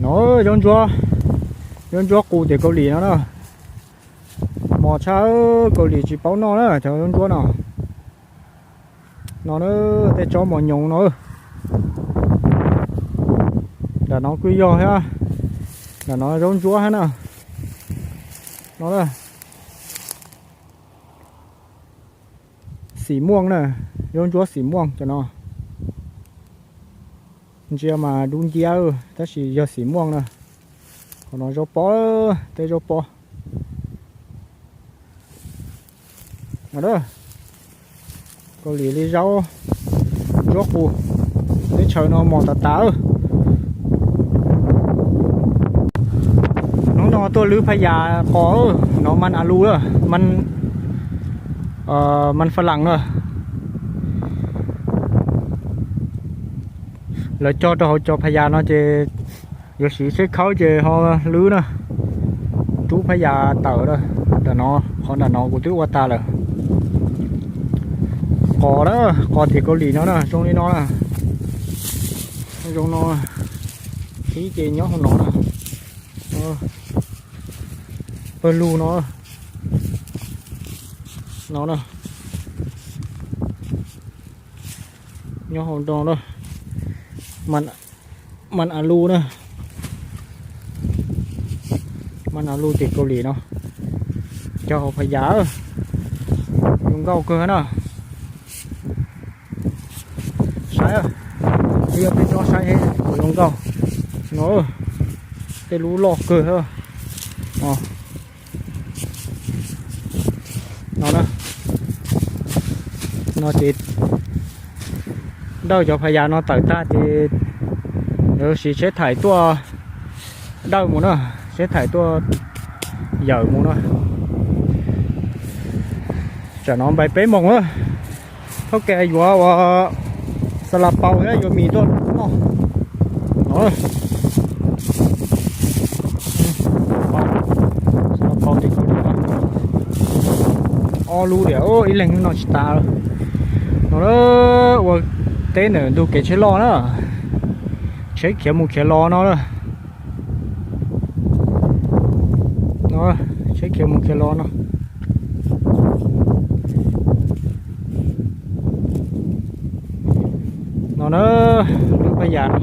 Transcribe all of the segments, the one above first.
No, zaub ntsuab, zaub ntsuab qus tim Kaus Lim no na. Mos tshaj, Kaus Lim tsis paub noj na cov zaub ntsuab no. No na, tej tsob mos nyoos no. Nram no kuj yog thiab. Nram no zaub ntsuab thiab na. No na, xim muaj na, zaub ntsuab xim muaj cov no. Ntsia mas dub nciab tab sis yog xim muaj na. Qhov no zaub pob, tej zaub pob. No, Kaus Lim li zaub ntsuab qus, teb chaws no mos tas tas. Hnub no tuaj lwb phaj yas qos, no mas a lu, mas fa las na. Lawv cog rau hauv cov phaj yas no ces yuav siv tsheb khawb ces ho lwb na. Rub phaj yas tawm na. Nram no, qhov nram no kuv twb ua tas lawm. Qos na, qos tim Kaus Lim no na, zoo li no na. Zoo no, qhib ces nyob hauv no na. Pawg lug no, no na. Nyob hauv no na, mas a lu na. Mas a lu tim Kaus Lim no, cog hauv phaj yas, zoo nkauj kawg na. Saib, peb yog peb tsob saib kuj zoo nkauj no. Tej lub loj kawg. No na, no ces dawj cov phaj yas no tawm tag ces yuav siv tsheb thaim tuaj dawj mus na, tsheb thaim tuaj yawm mus na. Tsam no npaim peb moos na, thaub ke yuav ua xa la pau thiab yuav mis tuaj noj. Xa la pau tim Kaus Lim, ob lub diam, ib leeg no tsis tas. No ua teb ntawm ntug kev tsheb loj na, tsheb khiav mus khiav los no na. No, tsheb khiav mus khiav los no. No na, lub phaj yas no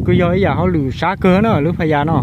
kuj yog ib yam hauj lwm sab kawg na, lub phaj yas no.